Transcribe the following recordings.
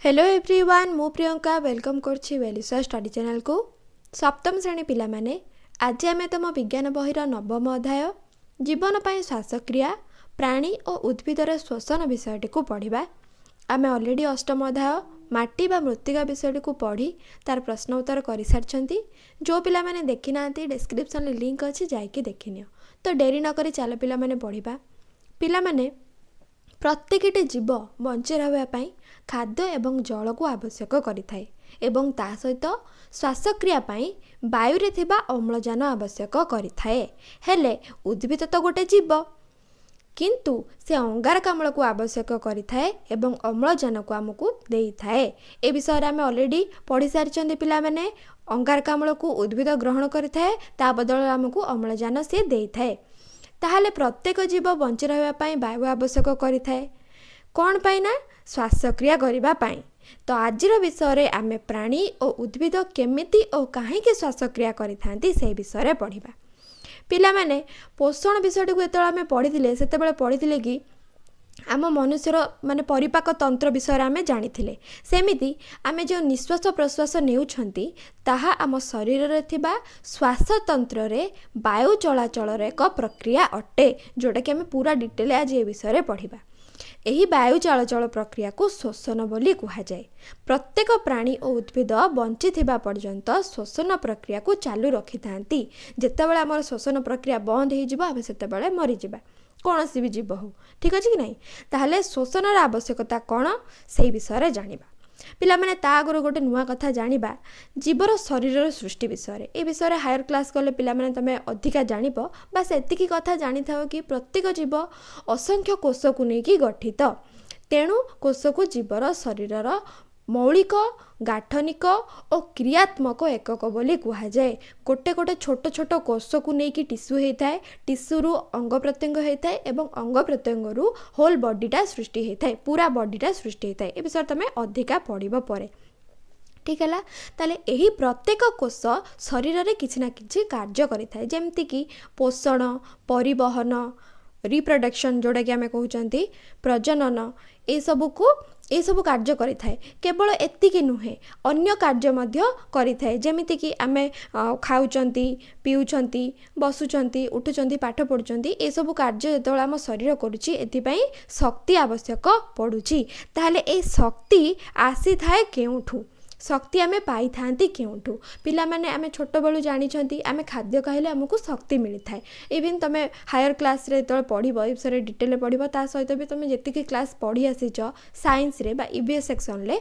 Hello everyone, ମୁଁ Priyanka welcome କରୁଛି ୱେଲିସା study ଚ୍ୟାନେଲକୁ। ସପ୍ତମ ଶ୍ରେଣୀ ପିଲାମାନେ, ଆଜି ଆମେ ତୁମ ବିଜ୍ଞାନ ବହିର ନବମ ଅଧ୍ୟାୟ ଜୀବନ ପାଇଁ ଶ୍ୱାସକ୍ରିୟା, ପ୍ରାଣୀ ଓ ଉଦ୍ଭିଦର ଶ୍ଵସନ ବିଷୟଟିକୁ ପଢ଼ିବା। ଆମେ ଅଲରେଡ଼ି ଅଷ୍ଟମ ଅଧ୍ୟାୟ ମାଟି ବା ମୃତ୍ତିକା ବିଷୟଟିକୁ ପଢ଼ି ତାର ପ୍ରଶ୍ନ ଉତ୍ତର କରିସାରିଛନ୍ତି। ଯେଉଁ ପିଲାମାନେ ଦେଖିନାହାନ୍ତି, ଡେସ୍କ୍ରିପସନ୍ରେ ଲିଙ୍କ୍ ଅଛି, ଯାଇକି ଦେଖିନିଅ। ତ ଡେରି ନକରି ଚାଲ ପିଲାମାନେ, ପଢ଼ିବା। ପିଲାମାନେ, ପ୍ରତ୍ୟେକଟି ଜୀବ ବଞ୍ଚି ରହିବା ପାଇଁ ଖାଦ୍ୟ ଏବଂ ଜଳକୁ ଆବଶ୍ୟକ କରିଥାଏ ଏବଂ ତା ସହିତ ଶ୍ୱାସକ୍ରିୟା ପାଇଁ ବାୟୁରେ ଥିବା ଅମ୍ଳଜାନ ଆବଶ୍ୟକ କରିଥାଏ। ହେଲେ ଉଦ୍ଭିଦ ତ ଗୋଟେ ଜୀବ, କିନ୍ତୁ ସେ ଅଙ୍ଗାରକାମ୍ଳକୁ ଆବଶ୍ୟକ କରିଥାଏ ଏବଂ ଅମ୍ଳଜାନକୁ ଆମକୁ ଦେଇଥାଏ। ଏ ବିଷୟରେ ଆମେ ଅଲରେଡ଼ି ପଢ଼ି ସାରିଛନ୍ତି ପିଲାମାନେ। ଅଙ୍ଗାରକାମ୍ଳକୁ ଉଦ୍ଭିଦ ଗ୍ରହଣ କରିଥାଏ, ତା ବଦଳରେ ଆମକୁ ଅମ୍ଳଜାନ ସିଏ ଦେଇଥାଏ। ତାହେଲେ ପ୍ରତ୍ୟେକ ଜୀବ ବଞ୍ଚି ରହିବା ପାଇଁ ବାୟୁ ଆବଶ୍ୟକ କରିଥାଏ। କ'ଣ ପାଇଁ ନା ଶ୍ୱାସକ୍ରିୟା କରିବା ପାଇଁ। ତ ଆଜିର ବିଷୟରେ ଆମେ ପ୍ରାଣୀ ଓ ଉଦ୍ଭିଦ କେମିତି ଓ କାହିଁକି ଶ୍ୱାସକ୍ରିୟା କରିଥାନ୍ତି, ସେହି ବିଷୟରେ ପଢ଼ିବା। ପିଲାମାନେ, ପୋଷଣ ବିଷୟଟିକୁ ଯେତେବେଳେ ଆମେ ପଢ଼ିଥିଲେ, ସେତେବେଳେ ପଢ଼ିଥିଲେ କି ଆମ ମନୁଷ୍ୟର ମାନେ ପରିପାକ ତନ୍ତ୍ର ବିଷୟରେ ଆମେ ଜାଣିଥିଲେ। ସେମିତି ଆମେ ଯେଉଁ ନିଶ୍ୱାସ ପ୍ରଶ୍ୱାସ ନେଉଛନ୍ତି, ତାହା ଆମ ଶରୀରରେ ଥିବା ଶ୍ୱାସତନ୍ତ୍ରରେ ବାୟୁ ଚଳାଚଳର ଏକ ପ୍ରକ୍ରିୟା ଅଟେ, ଯେଉଁଟାକି ଆମେ ପୁରା ଡିଟେଲ ଆଜି ଏ ବିଷୟରେ ପଢ଼ିବା। ଏହି ବାୟୁ ଚଳାଚଳ ପ୍ରକ୍ରିୟାକୁ ଶ୍ଵସନ ବୋଲି କୁହାଯାଏ। ପ୍ରତ୍ୟେକ ପ୍ରାଣୀ ଓ ଉଦ୍ଭିଦ ବଞ୍ଚିଥିବା ପର୍ଯ୍ୟନ୍ତ ଶ୍ଵସନ ପ୍ରକ୍ରିୟାକୁ ଚାଲୁ ରଖିଥାନ୍ତି। ଯେତେବେଳେ ଆମର ଶ୍ଵସନ ପ୍ରକ୍ରିୟା ବନ୍ଦ ହେଇଯିବ, ଆମେ ସେତେବେଳେ ମରିଯିବା, କୌଣସି ବି ଜୀବ ହଉ। ଠିକ୍ ଅଛି କି ନାହିଁ? ତାହେଲେ ଶ୍ଵସନର ଆବଶ୍ୟକତା କ'ଣ, ସେଇ ବିଷୟରେ ଜାଣିବା। ପିଲାମାନେ, ତା ଆଗରୁ ଗୋଟେ ନୂଆ କଥା ଜାଣିବା, ଜୀବର ଶରୀରର ସୃଷ୍ଟି ବିଷୟରେ। ଏ ବିଷୟରେ ହାୟର କ୍ଲାସ୍ ଗଲେ ପିଲାମାନେ ତୁମେ ଅଧିକା ଜାଣିବ। ବାସ୍ ଏତିକି କଥା ଜାଣିଥାଅ କି ପ୍ରତ୍ୟେକ ଜୀବ ଅସଂଖ୍ୟ କୋଷକୁ ନେଇକି ଗଠିତ। ତେଣୁ କୋଷକୁ ଜୀବର ଶରୀରର ମୌଳିକ, ଗାଠନିକ ଓ କ୍ରିୟାତ୍ମକ ଏକକ ବୋଲି କୁହାଯାଏ। ଗୋଟେ ଗୋଟେ ଛୋଟ ଛୋଟ କୋଷକୁ ନେଇକି ଟିସ୍ୟୁ ହେଇଥାଏ, ଟିସ୍ୟୁରୁ ଅଙ୍ଗ ପ୍ରତ୍ୟଙ୍ଗ ହେଇଥାଏ ଏବଂ ଅଙ୍ଗ ପ୍ରତ୍ୟଙ୍ଗରୁ ହୋଲ୍ ବଡ଼ିଟା ସୃଷ୍ଟି ହେଇଥାଏ, ପୁରା ବଡ଼ିଟା ସୃଷ୍ଟି ହେଇଥାଏ। ଏ ବିଷୟରେ ତୁମେ ଅଧିକା ପଢ଼ିବ ପରେ। ଠିକ୍ ହେଲା? ତାହେଲେ ଏହି ପ୍ରତ୍ୟେକ କୋଷ ଶରୀରରେ କିଛି ନା କିଛି କାର୍ଯ୍ୟ କରିଥାଏ, ଯେମିତିକି ପୋଷଣ, ପରିବହନ, ରିପ୍ରଡକ୍ସନ୍ ଯେଉଁଟାକି ଆମେ କହୁଛନ୍ତି ପ୍ରଜନନ, ଏସବୁକୁ ଏସବୁ କାର୍ଯ୍ୟ କରିଥାଏ। କେବଳ ଏତିକି ନୁହେଁ, ଅନ୍ୟ କାର୍ଯ୍ୟ ମଧ୍ୟ କରିଥାଏ, ଯେମିତିକି ଆମେ ଖାଉଛନ୍ତି, ପିଉଛନ୍ତି, ବସୁଛନ୍ତି, ଉଠୁଛନ୍ତି, ପାଠ ପଢ଼ୁଛନ୍ତି। ଏସବୁ କାର୍ଯ୍ୟ ଯେତେବେଳେ ଆମ ଶରୀର କରୁଛି, ଏଥିପାଇଁ ଶକ୍ତି ଆବଶ୍ୟକ ପଡ଼ୁଛି। ତାହେଲେ ଏଇ ଶକ୍ତି ଆସିଥାଏ କେଉଁଠୁ? ଶକ୍ତି ଆମେ ପାଇଥାନ୍ତି କେଉଁଠୁ? ପିଲାମାନେ, ଆମେ ଛୋଟବେଳୁ ଜାଣିଛନ୍ତି, ଆମେ ଖାଦ୍ୟ ଖାଇଲେ ଆମକୁ ଶକ୍ତି ମିଳିଥାଏ। ଇଭିନ୍ ତୁମେ ହାୟର କ୍ଲାସ୍ରେ ଯେତେବେଳେ ପଢ଼ିବ, ଏ ବିଷୟରେ ଡିଟେଲରେ ପଢ଼ିବ। ତା ସହିତ ବି ତୁମେ ଯେତିକି କ୍ଲାସ୍ ପଢ଼ି ଆସିଛ ସାଇନ୍ସରେ ବା ଇଭିଏସ୍ ସେକ୍ସନରେ,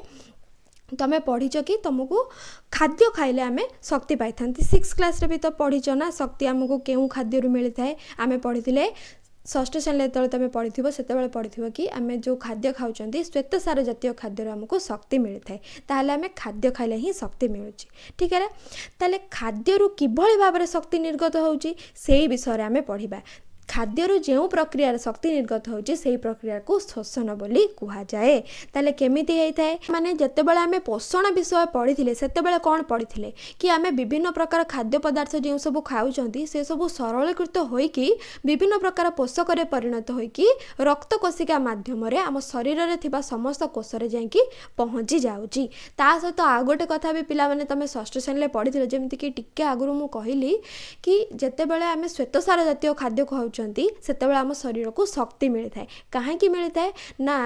ତୁମେ ପଢ଼ିଛ କି ତୁମକୁ ଖାଦ୍ୟ ଖାଇଲେ ଆମେ ଶକ୍ତି ପାଇଥାନ୍ତି। ସିକ୍ସ କ୍ଲାସ୍ରେ ବି ତ ପଢ଼ିଛ ନା, ଶକ୍ତି ଆମକୁ କେଉଁ ଖାଦ୍ୟରୁ ମିଳିଥାଏ? ଆମେ ପଢ଼ିଥିଲେ ଷଷ୍ଠ ଶ୍ରେଣୀରେ ଯେତେବେଳେ ତୁମେ ପଢ଼ିଥିବ, ସେତେବେଳେ ପଢ଼ିଥିବ କି ଆମେ ଯେଉଁ ଖାଦ୍ୟ ଖାଉଛନ୍ତି, ଶ୍ୱେତସାର ଜାତୀୟ ଖାଦ୍ୟରୁ ଆମକୁ ଶକ୍ତି ମିଳିଥାଏ। ତାହେଲେ ଆମେ ଖାଦ୍ୟ ଖାଇଲେ ହିଁ ଶକ୍ତି ମିଳୁଛି। ଠିକ୍ ହେଲା? ତାହେଲେ ଖାଦ୍ୟରୁ କିଭଳି ଭାବରେ ଶକ୍ତି ନିର୍ଗତ ହେଉଛି, ସେଇ ବିଷୟରେ ଆମେ ପଢ଼ିବା। ଖାଦ୍ୟରୁ ଯେଉଁ ପ୍ରକ୍ରିୟାରେ ଶକ୍ତି ନିର୍ଗତ ହେଉଛି, ସେହି ପ୍ରକ୍ରିୟାକୁ ଶୋଷଣ ବୋଲି କୁହାଯାଏ। ତାହେଲେ କେମିତି ହେଇଥାଏ? ମାନେ ଯେତେବେଳେ ଆମେ ପୋଷଣ ବିଷୟ ପଢ଼ିଥିଲେ, ସେତେବେଳେ କ'ଣ ପଢ଼ିଥିଲେ କି ଆମେ ବିଭିନ୍ନ ପ୍ରକାର ଖାଦ୍ୟ ପଦାର୍ଥ ଯେଉଁ ସବୁ ଖାଉଛନ୍ତି, ସେସବୁ ସରଳୀକୃତ ହୋଇକି ବିଭିନ୍ନ ପ୍ରକାର ପୋଷକରେ ପରିଣତ ହୋଇକି ରକ୍ତ କୋଷିକା ମାଧ୍ୟମରେ ଆମ ଶରୀରରେ ଥିବା ସମସ୍ତ କୋଷରେ ଯାଇକି ପହଞ୍ଚି ଯାଉଛି। ତା ସହିତ ଆଉ ଗୋଟେ କଥା ବି ପିଲାମାନେ ତୁମେ ଷଷ୍ଠ ଶ୍ରେଣୀରେ ପଢ଼ିଥିଲ, ଯେମିତିକି ଟିକେ ଆଗରୁ ମୁଁ କହିଲି କି ଯେତେବେଳେ ଆମେ ଶ୍ୱେତସାର ଜାତୀୟ ଖାଦ୍ୟ ଖାଉଛନ୍ତି, ସେତେବେଳେ ଆମ ଶରୀରକୁ ଶକ୍ତି ମିଳିଥାଏ। କାହିଁକି ମିଳିଥାଏ ନା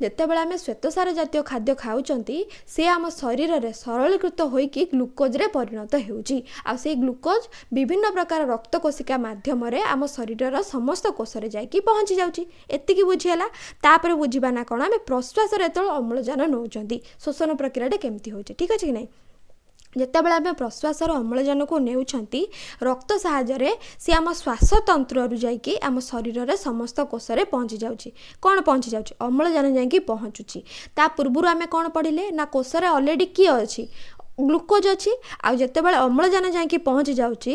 ଯେତେବେଳେ ଆମେ ଶ୍ୱେତସାର ଜାତୀୟ ଖାଦ୍ୟ ଖାଉଛନ୍ତି, ସେ ଆମ ଶରୀରରେ ସରଳୀକୃତ ହୋଇକି ଗ୍ଲୁକୋଜରେ ପରିଣତ ହେଉଛି, ଆଉ ସେଇ ଗ୍ଲୁକୋଜ ବିଭିନ୍ନ ପ୍ରକାର ରକ୍ତ କୋଷିକା ମାଧ୍ୟମରେ ଆମ ଶରୀରର ସମସ୍ତ କୋଷରେ ଯାଇକି ପହଞ୍ଚି ଯାଉଛି। ଏତିକି ବୁଝିହେଲା? ତାପରେ ବୁଝିବା ନା କ'ଣ, ଆମେ ପ୍ରଶ୍ୱାସରେ ଯେତେବେଳେ ଅମ୍ଳଜାନ ନେଉଛନ୍ତି, ଶୋଷଣ ପ୍ରକ୍ରିୟାଟା କେମିତି ହେଉଛି। ଠିକ୍ ଅଛି କି ନାହିଁ? ଯେତେବେଳେ ଆମେ ପ୍ରଶ୍ୱାସର ଅମ୍ଳଜାନକୁ ନେଉଛନ୍ତି, ରକ୍ତ ସାହାଯ୍ୟରେ ସେ ଆମ ଶ୍ୱାସତନ୍ତ୍ରରୁ ଯାଇକି ଆମ ଶରୀରରେ ସମସ୍ତ କୋଷରେ ପହଞ୍ଚି ଯାଉଛି। କ'ଣ ପହଞ୍ଚି ଯାଉଛି? ଅମ୍ଳଜାନ ଯାଇକି ପହଞ୍ଚୁଛି। ତା ପୂର୍ବରୁ ଆମେ କ'ଣ ପଢ଼ିଲେ ନା କୋଷରେ ଅଲରେଡ଼ି କିଏ ଅଛି? ଗ୍ଲୁକୋଜ୍ ଅଛି। ଆଉ ଯେତେବେଳେ ଅମ୍ଳଜାନ ଯାଇକି ପହଞ୍ଚି ଯାଉଛି,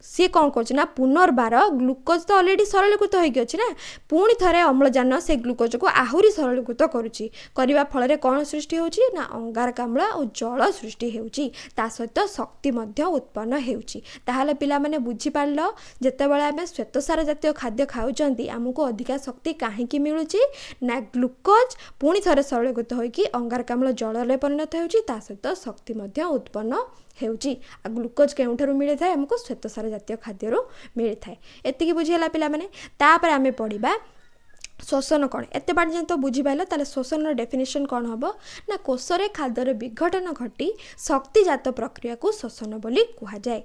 ସିଏ କ'ଣ କରୁଛି ନା ପୁନର୍ବାର ଗ୍ଲୁକୋଜ୍ ତ ଅଲରେଡ଼ି ସରଳୀକୃତ ହେଇକି ଅଛି ନା, ପୁଣି ଥରେ ଅମ୍ଳଜାନ ସେ ଗ୍ଲୁକୋଜକୁ ଆହୁରି ସରଳୀକୃତ କରୁଛି। କରିବା ଫଳରେ କ'ଣ ସୃଷ୍ଟି ହେଉଛି ନା ଅଙ୍ଗାରକାମ୍ଳ ଆଉ ଜଳ ସୃଷ୍ଟି ହେଉଛି, ତା ସହିତ ଶକ୍ତି ମଧ୍ୟ ଉତ୍ପନ୍ନ ହେଉଛି। ତାହେଲେ ପିଲାମାନେ ବୁଝିପାରିଲ, ଯେତେବେଳେ ଆମେ ଶ୍ୱେତସାର ଜାତୀୟ ଖାଦ୍ୟ ଖାଉଛନ୍ତି ଆମକୁ ଅଧିକା ଶକ୍ତି କାହିଁକି ମିଳୁଛି ନା ଗ୍ଲୁକୋଜ୍ ପୁଣି ଥରେ ସରଳୀକୃତ ହୋଇକି ଅଙ୍ଗାରକାମ୍ଳ ଜଳରେ ପରିଣତ ହେଉଛି, ତା ସହିତ ଶକ୍ତି ମଧ୍ୟ ଉତ୍ପନ୍ନ ହେଉଛି। ଆଉ ଗ୍ଲୁକୋଜ୍ କେଉଁଠାରୁ ମିଳିଥାଏ? ଆମକୁ ଶ୍ୱେତସାର ଜାତୀୟ ଖାଦ୍ୟରୁ ମିଳିଥାଏ। ଏତିକି ବୁଝିହେଲା ପିଲାମାନେ? ତାପରେ ଆମେ ପଢ଼ିବା ଶୋଷଣ କ'ଣ। ଏତେ ବାଟ ଯାଏଁ ତ ବୁଝିପାରିଲ। ତାହେଲେ ଶୋଷଣର ଡେଫିନେସନ୍ କ'ଣ ହେବ ନା କୋଷରେ ଖାଦ୍ୟର ବିଘଟନ ଘଟି ଶକ୍ତିଜାତ ପ୍ରକ୍ରିୟାକୁ ଶୋଷଣ ବୋଲି କୁହାଯାଏ।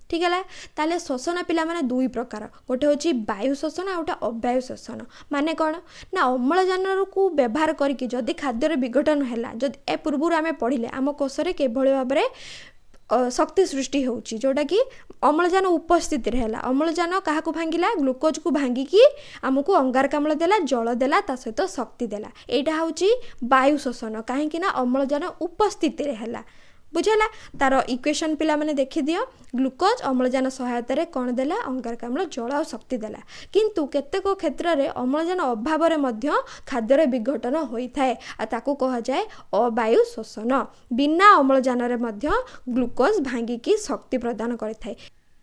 ଠିକ୍ ହେଲା? ତାହେଲେ ଶୋଷଣ ପିଲାମାନେ ଦୁଇ ପ୍ରକାର, ଗୋଟେ ହେଉଛି ବାୟୁ ଶୋଷଣ ଆଉ ଗୋଟେ ଅବାୟୁ ଶୋଷଣ। ମାନେ କ'ଣ ନା ଅମ୍ଳଜାନକୁ ବ୍ୟବହାର କରିକି ଯଦି ଖାଦ୍ୟର ବିଘଟନ ହେଲା, ଯଦି ଏ ପୂର୍ବରୁ ଆମେ ପଢ଼ିଲେ ଆମ କୋଷରେ କିଭଳି ଭାବରେ ଶକ୍ତି ସୃଷ୍ଟି ହେଉଛି, ଯେଉଁଟାକି ଅମ୍ଳଜାନ ଉପସ୍ଥିତିରେ ହେଲା। ଅମ୍ଳଜାନ କାହାକୁ ଭାଙ୍ଗିଲା? ଗ୍ଲୁକୋଜକୁ ଭାଙ୍ଗିକି ଆମକୁ ଅଙ୍ଗାରକାମ୍ଳ ଦେଲା, ଜଳ ଦେଲା, ତା ସହିତ ଶକ୍ତି ଦେଲା। ଏଇଟା ହେଉଛି ବାୟୁ ଶୋଷଣ, କାହିଁକି ନା ଅମ୍ଳଜାନ ଉପସ୍ଥିତିରେ ହେଲା। ବୁଝିହେଲା? ତାର ଇକ୍ୱେସନ୍ ପିଲାମାନେ ଦେଖିଦିଅ। ଗ୍ଲୁକୋଜ୍ ଅମ୍ଳଜାନ ସହାୟତାରେ କ'ଣ ଦେଲା? ଅଙ୍ଗାରକାମ୍ଳ, ଜଳ ଆଉ ଶକ୍ତି ଦେଲା। କିନ୍ତୁ କେତେକ କ୍ଷେତ୍ରରେ ଅମ୍ଳଜାନ ଅଭାବରେ ମଧ୍ୟ ଖାଦ୍ୟର ବିଘଟନ ହୋଇଥାଏ, ଆଉ ତାକୁ କୁହାଯାଏ ଅବାୟୁ ଶୋଷଣ। ବିନା ଅମ୍ଳଜାନରେ ମଧ୍ୟ ଗ୍ଲୁକୋଜ୍ ଭାଙ୍ଗିକି ଶକ୍ତି ପ୍ରଦାନ କରିଥାଏ।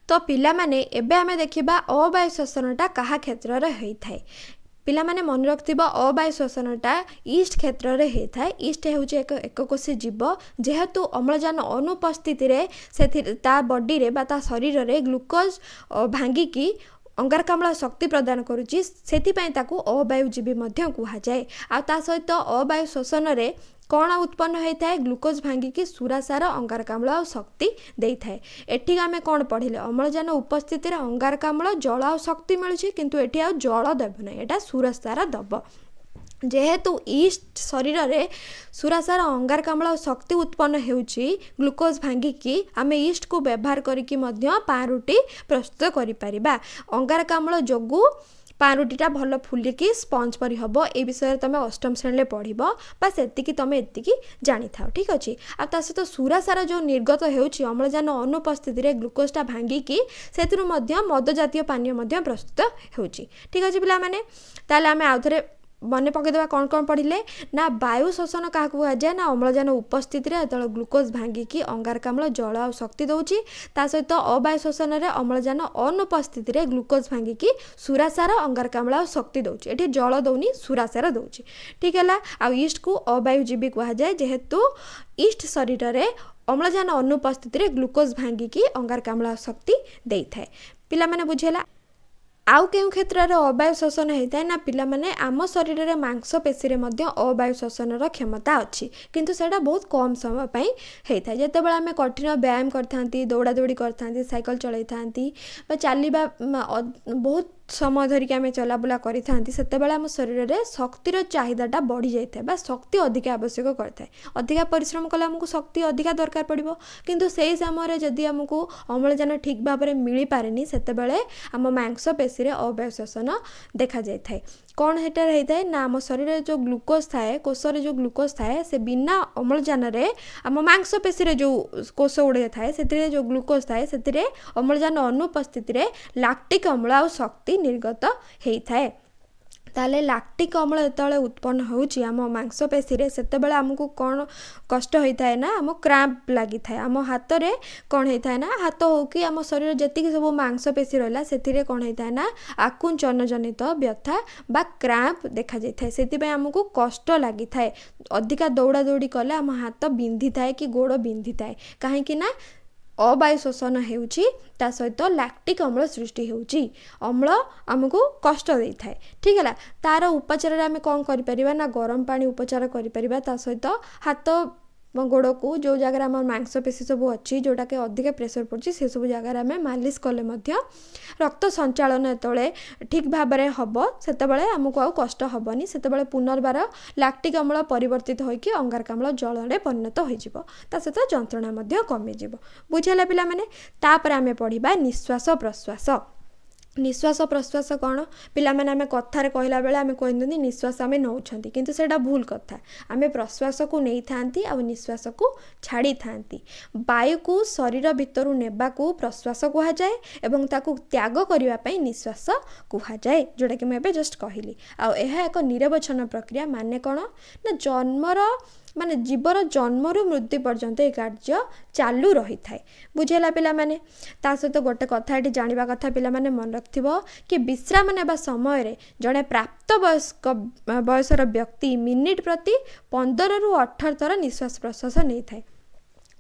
ତ ପିଲାମାନେ, ଏବେ ଆମେ ଦେଖିବା ଅବାୟୁ ଶୋଷଣଟା କାହା କ୍ଷେତ୍ରରେ ହୋଇଥାଏ। ପିଲାମାନେ ମନେ ରଖିଥିବ, ଅବାୟୁ ଶୋଷଣଟା ଇଷ୍ଟ କ୍ଷେତ୍ରରେ ହେଇଥାଏ। ଇଷ୍ଟ ହେଉଛି ଏକ ଏକକୋଷୀ ଜୀବ। ଯେହେତୁ ଅମ୍ଳଜାନ ଅନୁପସ୍ଥିତିରେ ସେଥିରେ ତା ବଡ଼ିରେ ବା ତା ଶରୀରରେ ଗ୍ଲୁକୋଜ୍ ଭାଙ୍ଗିକି ଅଙ୍ଗାରକାମ୍ଳ ଶକ୍ତି ପ୍ରଦାନ କରୁଛି, ସେଥିପାଇଁ ତାକୁ ଅବାୟୁଜୀବୀ ମଧ୍ୟ କୁହାଯାଏ। ଆଉ ତା ସହିତ ଅବାୟୁ ଶୋଷଣରେ କ'ଣ ଉତ୍ପନ୍ନ ହୋଇଥାଏ? ଗ୍ଲୁକୋଜ୍ ଭାଙ୍ଗିକି ସୁରାସାର, ଅଙ୍ଗାରକାମ୍ଳ ଆଉ ଶକ୍ତି ଦେଇଥାଏ। ଏଠି ଆମେ କ'ଣ ପଢ଼ିଲେ? ଅମ୍ଳଜାନ ଉପସ୍ଥିତିରେ ଅଙ୍ଗାରକାମ୍ଳ, ଜଳ ଆଉ ଶକ୍ତି ମିଳୁଛି, କିନ୍ତୁ ଏଠି ଆଉ ଜଳ ଦେବ ନାହିଁ, ଏଇଟା ସୁରାସାର ଦେବ। ଯେହେତୁ ଇଷ୍ଟ ଶରୀରରେ ସୁରାସାର, ଅଙ୍ଗାରକାମ୍ଳ ଆଉ ଶକ୍ତି ଉତ୍ପନ୍ନ ହେଉଛି ଗ୍ଲୁକୋଜ୍ ଭାଙ୍ଗିକି, ଆମେ ଇଷ୍ଟକୁ ବ୍ୟବହାର କରିକି ମଧ୍ୟ ପାଉଁରୁଟି ପ୍ରସ୍ତୁତ କରିପାରିବା। ଅଙ୍ଗାରକାମ୍ଳ ଯୋଗୁଁ ପାଉଁରୁଟିଟା ଭଲ ଫୁଲିକି ସ୍ପଞ୍ଜ ପରି ହେବ। ଏ ବିଷୟରେ ତୁମେ ଅଷ୍ଟମ ଶ୍ରେଣୀରେ ପଢ଼ିବ, ବା ସେତିକି ତୁମେ ଏତିକି ଜାଣିଥାଅ। ଠିକ୍ ଅଛି? ଆଉ ତା ସହିତ ସୁରାସାର ଯେଉଁ ନିର୍ଗତ ହେଉଛି ଅମ୍ଳଜାନ ଅନୁପସ୍ଥିତିରେ ଗ୍ଲୁକୋଜଟା ଭାଙ୍ଗିକି, ସେଥିରୁ ମଧ୍ୟ ମଦ ଜାତୀୟ ପାନୀୟ ମଧ୍ୟ ପ୍ରସ୍ତୁତ ହେଉଛି। ଠିକ୍ ଅଛି ପିଲାମାନେ? ତାହେଲେ ଆମେ ଆଉଥରେ ମନେ ପକାଇଦେବା କ'ଣ କ'ଣ ପଢ଼ିଲେ ନା ବାୟୁ ଶୋଷଣ କାହାକୁ କୁହାଯାଏ ନା ଅମ୍ଳଜାନ ଉପସ୍ଥିତିରେ ଯେତେବେଳେ ଗ୍ଲୁକୋଜ୍ ଭାଙ୍ଗିକି ଅଙ୍ଗାରକାମ୍ଳ, ଜଳ ଆଉ ଶକ୍ତି ଦେଉଛି। ତା ସହିତ ଅବାୟୁ ଶୋଷଣରେ ଅମ୍ଳଜାନ ଅନୁପସ୍ଥିତିରେ ଗ୍ଲୁକୋଜ୍ ଭାଙ୍ଗିକି ସୁରାସାର, ଅଙ୍ଗାରକାମ୍ଳ ଆଉ ଶକ୍ତି ଦେଉଛି। ଏଠି ଜଳ ଦେଉନି, ସୁରାସାର ଦେଉଛି। ଠିକ୍ ହେଲା? ଆଉ ଇଷ୍ଟକୁ ଅବାୟୁଜୀବୀ କୁହାଯାଏ, ଯେହେତୁ ଇଷ୍ଟ ଶରୀରରେ ଅମ୍ଳଜାନ ଅନୁପସ୍ଥିତିରେ ଗ୍ଲୁକୋଜ୍ ଭାଙ୍ଗିକି ଅଙ୍ଗାରକାମ୍ଳ ଆଉ ଶକ୍ତି ଦେଇଥାଏ। ପିଲାମାନେ ବୁଝିହେଲା? ଆଉ କେଉଁ କ୍ଷେତ୍ରରେ ଅବାୟୁ ଶୋଷଣ ହେଇଥାଏ ନା ପିଲାମାନେ, ଆମ ଶରୀରରେ ମାଂସପେଶୀରେ ମଧ୍ୟ ଅବାୟୁ ଶୋଷଣର କ୍ଷମତା ଅଛି, କିନ୍ତୁ ସେଇଟା ବହୁତ କମ୍ ସମୟ ପାଇଁ ହେଇଥାଏ। ଯେତେବେଳେ ଆମେ କଠିନ ବ୍ୟାୟାମ କରିଥାନ୍ତି, ଦୌଡ଼ା ଦୌଡ଼ି କରିଥାନ୍ତି, ସାଇକେଲ ଚଳାଇଥାନ୍ତି ବା ଚାଲିବା ବହୁତ ସମୟ ଧରିକି ଆମେ ଚଲାବୁଲା କରିଥାନ୍ତି, ସେତେବେଳେ ଆମ ଶରୀରରେ ଶକ୍ତିର ଚାହିଦାଟା ବଢ଼ିଯାଇଥାଏ ବା ଶକ୍ତି ଅଧିକା ଆବଶ୍ୟକ କରିଥାଏ। ଅଧିକା ପରିଶ୍ରମ କଲେ ଆମକୁ ଶକ୍ତି ଅଧିକା ଦରକାର ପଡ଼ିବ, କିନ୍ତୁ ସେଇ ସମୟରେ ଯଦି ଆମକୁ ଅମ୍ଳଜାନ ଠିକ୍ ଭାବରେ ମିଳିପାରେନି, ସେତେବେଳେ ଆମ ମାଂସପେଶୀରେ ଅବାୟୁ ଶୋଷଣ ଦେଖାଯାଇଥାଏ। କ'ଣ ସେଠାରେ ହେଇଥାଏ ନା ଆମ ଶରୀରରେ ଯେଉଁ ଗ୍ଲୁକୋଜ୍ ଥାଏ, କୋଷରେ ଯେଉଁ ଗ୍ଲୁକୋଜ୍ ଥାଏ, ସେ ବିନା ଅମ୍ଳଜାନରେ ଆମ ମାଂସପେଶୀରେ ଯେଉଁ କୋଷ ଗୁଡ଼ିକ ଥାଏ ସେଥିରେ ଯେଉଁ ଗ୍ଲୁକୋଜ୍ ଥାଏ, ସେଥିରେ ଅମ୍ଳଜାନ ଅନୁପସ୍ଥିତିରେ ଲାକ୍ଟିକ୍ ଅମ୍ଳ ଆଉ ଶକ୍ତି ନିର୍ଗତ ହେଇଥାଏ। ତାହେଲେ ଲାକ୍ଟିକ୍ ଅମ୍ଳ ଯେତେବେଳେ ଉତ୍ପନ୍ନ ହେଉଛି ଆମ ମାଂସପେଶୀରେ, ସେତେବେଳେ ଆମକୁ କ'ଣ କଷ୍ଟ ହୋଇଥାଏ ନା ଆମ କ୍ରାମ୍ପ ଲାଗିଥାଏ। ଆମ ହାତରେ କ'ଣ ହେଇଥାଏ ନା ହାତ ହଉ କି ଆମ ଶରୀରରେ ଯେତିକି ସବୁ ମାଂସପେଶୀ ରହିଲା, ସେଥିରେ କ'ଣ ହେଇଥାଏ ନା ଆକୁଞ୍ଚନ ଜନିତ ବ୍ୟଥା ବା କ୍ରାମ୍ପ ଦେଖାଯାଇଥାଏ। ସେଥିପାଇଁ ଆମକୁ କଷ୍ଟ ଲାଗିଥାଏ। ଅଧିକା ଦୌଡ଼ା ଦୌଡ଼ି କଲେ ଆମ ହାତ ବିନ୍ଧିଥାଏ କି ଗୋଡ଼ ବିନ୍ଧିଥାଏ, କାହିଁକି ନା ଅବାୟୁ ଶୋଷଣ ହେଉଛି, ତା ସହିତ ଲାକ୍ଟିକ୍ ଅମ୍ଳ ସୃଷ୍ଟି ହେଉଛି। ଅମ୍ଳ ଆମକୁ କଷ୍ଟ ଦେଇଥାଏ। ଠିକ୍ ହେଲା? ତାର ଉପଚାରରେ ଆମେ କ'ଣ କରିପାରିବା ନା ଗରମ ପାଣି ଉପଚାର କରିପାରିବା। ତା ସହିତ ହାତ ଗୋଡ଼କୁ ଯେଉଁ ଜାଗାରେ ଆମର ମାଂସପେଶୀ ସବୁ ଅଛି, ଯେଉଁଟାକି ଅଧିକା ପ୍ରେସର ପଡ଼ୁଛି, ସେସବୁ ଜାଗାରେ ଆମେ ମାଲିସ କଲେ ମଧ୍ୟ ରକ୍ତ ସଞ୍ଚାଳନ ଯେତେବେଳେ ଠିକ୍ ଭାବରେ ହେବ, ସେତେବେଳେ ଆମକୁ ଆଉ କଷ୍ଟ ହେବନି। ସେତେବେଳେ ପୁନର୍ବାର ଲାକ୍ଟିକ୍ ଅମ୍ଳ ପରିବର୍ତ୍ତିତ ହୋଇକି ଅଙ୍ଗାରକାମ୍ଳ ଜଳରେ ପରିଣତ ହୋଇଯିବ, ତା ସହିତ ଯନ୍ତ୍ରଣା ମଧ୍ୟ କମିଯିବ। ବୁଝିହେଲା ପିଲାମାନେ? ତାପରେ ଆମେ ପଢ଼ିବା ନିଶ୍ୱାସ ପ୍ରଶ୍ୱାସ। ନିଶ୍ୱାସ ପ୍ରଶ୍ୱାସ କ'ଣ ପିଲାମାନେ? ଆମେ କଥାରେ କହିଲା ବେଳେ ଆମେ କହିଦିଅନ୍ତି ନିଶ୍ୱାସ ଆମେ ନେଉଛନ୍ତି, କିନ୍ତୁ ସେଇଟା ଭୁଲ କଥା। ଆମେ ପ୍ରଶ୍ୱାସକୁ ନେଇଥାନ୍ତି ଆଉ ନିଶ୍ୱାସକୁ ଛାଡ଼ିଥାନ୍ତି। ବାୟୁକୁ ଶରୀର ଭିତରୁ ନେବାକୁ ପ୍ରଶ୍ୱାସ କୁହାଯାଏ ଏବଂ ତାକୁ ତ୍ୟାଗ କରିବା ପାଇଁ ନିଶ୍ୱାସ କୁହାଯାଏ, ଯେଉଁଟାକି ମୁଁ ଏବେ ଜଷ୍ଟ କହିଲି। ଆଉ ଏହା ଏକ ନିରବଚ୍ଛନ୍ନ ପ୍ରକ୍ରିୟା। ମାନେ କ'ଣ ନା ଜନ୍ମର, ମାନେ ଜୀବର ଜନ୍ମରୁ ମୃତ୍ୟୁ ପର୍ଯ୍ୟନ୍ତ ଏ କାର୍ଯ୍ୟ ଚାଲୁ ରହିଥାଏ। ବୁଝିହେଲା ପିଲାମାନେ? ତା ସହିତ ଗୋଟେ କଥା ଏଠି ଜାଣିବା କଥା ପିଲାମାନେ, ମନେ ରଖିଥିବ କି ବିଶ୍ରାମ ନେବା ସମୟରେ ଜଣେ ପ୍ରାପ୍ତ ବୟସ୍କ ବୟସର ବ୍ୟକ୍ତି ମିନିଟ୍ ପ୍ରତି 15ରୁ 18 ଥର ନିଶ୍ୱାସ ପ୍ରଶ୍ୱାସ ନେଇଥାଏ।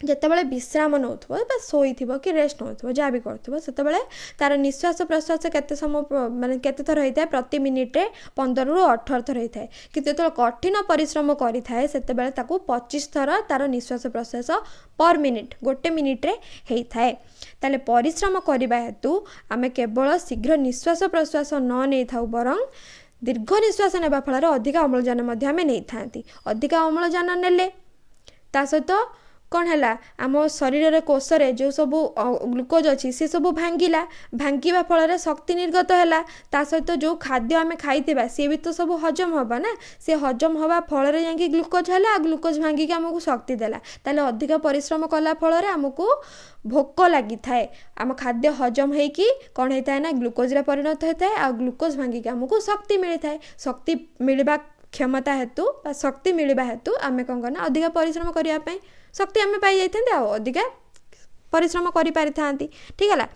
ଯେତେବେଳେ ବିଶ୍ରାମ ନେଉଥିବ ବା ଶୋଇଥିବ କି ରେଷ୍ଟ ନେଉଥିବ, ଯାହା ବି କରୁଥିବ, ସେତେବେଳେ ତାର ନିଶ୍ୱାସ ପ୍ରଶ୍ୱାସ କେତେ ସମୟ, ମାନେ କେତେ ଥର ହେଇଥାଏ? ପ୍ରତି ମିନିଟ୍ରେ 15ରୁ 18 ଥର ହେଇଥାଏ। କିନ୍ତୁ ଯେତେବେଳେ କଠିନ ପରିଶ୍ରମ କରିଥାଏ, ସେତେବେଳେ ତାକୁ 25 ଥର ତାର ନିଶ୍ୱାସ ପ୍ରଶ୍ୱାସ ପର୍ ମିନିଟ୍, ଗୋଟେ ମିନିଟ୍ରେ ହେଇଥାଏ। ତାହେଲେ ପରିଶ୍ରମ କରିବା ହେତୁ ଆମେ କେବଳ ଶୀଘ୍ର ନିଶ୍ୱାସ ପ୍ରଶ୍ୱାସ ନ ନେଇଥାଉ, ବରଂ ଦୀର୍ଘ ନିଶ୍ୱାସ ନେବା ଫଳରେ ଅଧିକା ଅମ୍ଳଜାନ ମଧ୍ୟ ଆମେ ନେଇଥାନ୍ତି। ଅଧିକା ଅମ୍ଳଜାନ ନେଲେ ତା ସହିତ କ'ଣ ହେଲା? ଆମ ଶରୀରରେ କୋଷରେ ଯେଉଁ ସବୁ ଗ୍ଲୁକୋଜ୍ ଅଛି ସେ ସବୁ ଭାଙ୍ଗିଲା, ଭାଙ୍ଗିବା ଫଳରେ ଶକ୍ତି ନିର୍ଗତ ହେଲା। ତା ସହିତ ଯେଉଁ ଖାଦ୍ୟ ଆମେ ଖାଇଥିବା ସିଏ ବି ତ ସବୁ ହଜମ ହେବ ନା, ସେ ହଜମ ହେବା ଫଳରେ ଯାଇକି ଗ୍ଲୁକୋଜ୍ ହେଲା, ଆଉ ଗ୍ଲୁକୋଜ୍ ଭାଙ୍ଗିକି ଆମକୁ ଶକ୍ତି ଦେଲା। ତାହେଲେ ଅଧିକ ପରିଶ୍ରମ କଲା ଫଳରେ ଆମକୁ ଭୋକ ଲାଗିଥାଏ। ଆମ ଖାଦ୍ୟ ହଜମ ହେଇକି କ'ଣ ହେଇଥାଏ ନା ଗ୍ଲୁକୋଜ୍ରେ ପରିଣତ ହୋଇଥାଏ, ଆଉ ଗ୍ଲୁକୋଜ୍ ଭାଙ୍ଗିକି ଆମକୁ ଶକ୍ତି ମିଳିଥାଏ। ଶକ୍ତି ମିଳିବା କ୍ଷମତା ହେତୁ ବା ଶକ୍ତି ମିଳିବା ହେତୁ ଆମେ କ'ଣ କରନା, ଅଧିକା ପରିଶ୍ରମ କରିବା ପାଇଁ ଶକ୍ତି ଆମେ ପାଇଯାଇଥାନ୍ତି ଆଉ ଅଧିକା ପରିଶ୍ରମ କରିପାରିଥାନ୍ତି। ଠିକ୍ ହେଲା?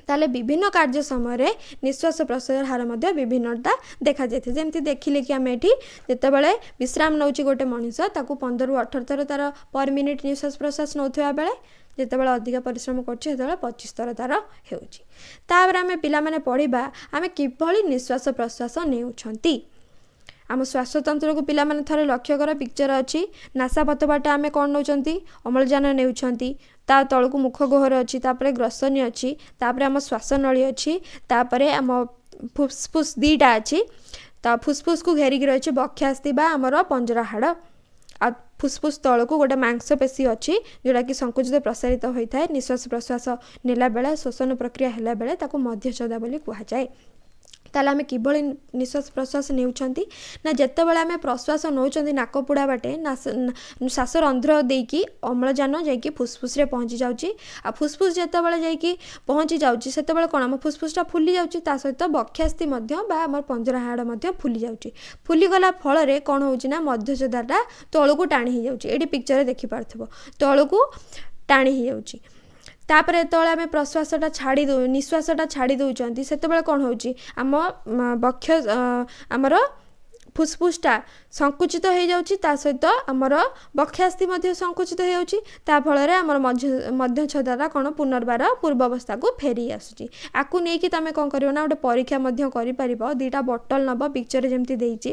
ତାହେଲେ ବିଭିନ୍ନ କାର୍ଯ୍ୟ ସମୟରେ ନିଶ୍ୱାସ ପ୍ରଶ୍ୱାସର ହାର ମଧ୍ୟ ବିଭିନ୍ନତା ଦେଖାଯାଇଥାଏ। ଯେମିତି ଦେଖିଲେ କି ଆମେ ଏଠି ଯେତେବେଳେ ବିଶ୍ରାମ ନେଉଛି ଗୋଟେ ମଣିଷ, ତାକୁ 15ରୁ 18 ଥର ତାର ପର୍ ମିନିଟ୍ ନିଶ୍ୱାସ ପ୍ରଶ୍ୱାସ ନେଉଥିବା ବେଳେ ଯେତେବେଳେ ଅଧିକା ପରିଶ୍ରମ କରୁଛି ସେତେବେଳେ 25 ଥର ତାର ହେଉଛି। ତାପରେ ଆମେ ପିଲାମାନେ ପଢ଼ିବା ଆମେ କିଭଳି ନିଶ୍ୱାସ ପ୍ରଶ୍ୱାସ ନେଉଛନ୍ତି। ଆମ ଶ୍ୱାସତନ୍ତ୍ରକୁ ପିଲାମାନେ ଥରେ ଲକ୍ଷ୍ୟ କର, ପିକ୍ଚର ଅଛି। ନାସାପଥ ବାଟେ ଆମେ କ'ଣ ନେଉଛନ୍ତି? ଅମ୍ଳଜାନ ନେଉଛନ୍ତି। ତା ତଳକୁ ମୁଖ ଗହ୍ୱର ଅଛି, ତାପରେ ଗ୍ରସନୀ ଅଛି, ତାପରେ ଆମ ଶ୍ୱାସନଳୀ ଅଛି, ତାପରେ ଆମ ଫୁସଫୁସ୍ 2ଟା ଅଛି। ତା ଫୁସଫୁସକୁ ଘେରିକି ରହିଛି ବକ୍ଷାସ୍ଥି ବା ଆମର ପଞ୍ଜରା ହାଡ଼, ଆଉ ଫୁସଫୁସ ତଳକୁ ଗୋଟେ ମାଂସପେଶୀ ଅଛି ଯେଉଁଟାକି ସଂକୁଚିତ ପ୍ରସାରିତ ହୋଇଥାଏ ନିଶ୍ୱାସ ପ୍ରଶ୍ୱାସ ନେଲା ବେଳେ, ଶ୍ୱସନ ପ୍ରକ୍ରିୟା ହେଲା ବେଳେ, ତାକୁ ମଧ୍ୟଛଦା ବୋଲି କୁହାଯାଏ। ତାହେଲେ ଆମେ କିଭଳି ନିଶ୍ୱାସ ପ୍ରଶ୍ୱାସ ନେଉଛନ୍ତି ନା ଯେତେବେଳେ ଆମେ ପ୍ରଶ୍ୱାସ ନେଉଛନ୍ତି ନାକପୁଡ଼ା ବାଟେ, ଶ୍ୱାସ ରନ୍ଧ୍ର ଦେଇକି ଅମ୍ଳଜାନ ଯାଇକି ଫୁସଫୁସରେ ପହଞ୍ଚି ଯାଉଛି। ଆଉ ଫୁସଫୁସ ଯେତେବେଳେ ଯାଇକି ପହଞ୍ଚି ଯାଉଛି, ସେତେବେଳେ କ'ଣ ଆମ ଫୁସଫୁସଟା ଫୁଲି ଯାଉଛି, ତା ସହିତ ବକ୍ଷାସ୍ଥି ମଧ୍ୟ ବା ଆମର ପଞ୍ଜରା ହାଡ଼ ମଧ୍ୟ ଫୁଲି ଯାଉଛି। ଫୁଲିଗଲା ଫଳରେ କ'ଣ ହେଉଛି ନା ମଧ୍ୟଛଦାଟା ତଳକୁ ଟାଣି ହେଇଯାଉଛି। ଏଇଠି ପିକ୍ଚରରେ ଦେଖିପାରୁଥିବ, ତଳକୁ ଟାଣି ହେଇଯାଉଛି। ତାପରେ ଯେତେବେଳେ ଆମେ ପ୍ରଶ୍ୱାସଟା ଛାଡ଼ି ଦେଉ, ନିଶ୍ୱାସଟା ଛାଡ଼ି ଦେଉଛନ୍ତି, ସେତେବେଳେ କ'ଣ ହେଉଛି? ଆମ ବକ୍ଷ, ଆମର ଫୁସଫୁସଟା ସଂକୁଚିତ ହେଇଯାଉଛି, ତା ସହିତ ଆମର ବକ୍ଷାସ୍ଥି ମଧ୍ୟ ସଂକୁଚିତ ହେଇଯାଉଛି। ତା ଫଳରେ ଆମର ମଧ୍ୟଛଦାଟା କ'ଣ ପୁନର୍ବାର ପୂର୍ବ ଅବସ୍ଥାକୁ ଫେରି ଆସୁଛି। ଆକୁ ନେଇକି ତୁମେ କ'ଣ କରିବ ନା ଗୋଟେ ପରୀକ୍ଷା ମଧ୍ୟ କରିପାରିବ। 2ଟା ବୋଟଲ ନେବ, ପିକ୍ଚରରେ ଯେମିତି ଦେଇଛି।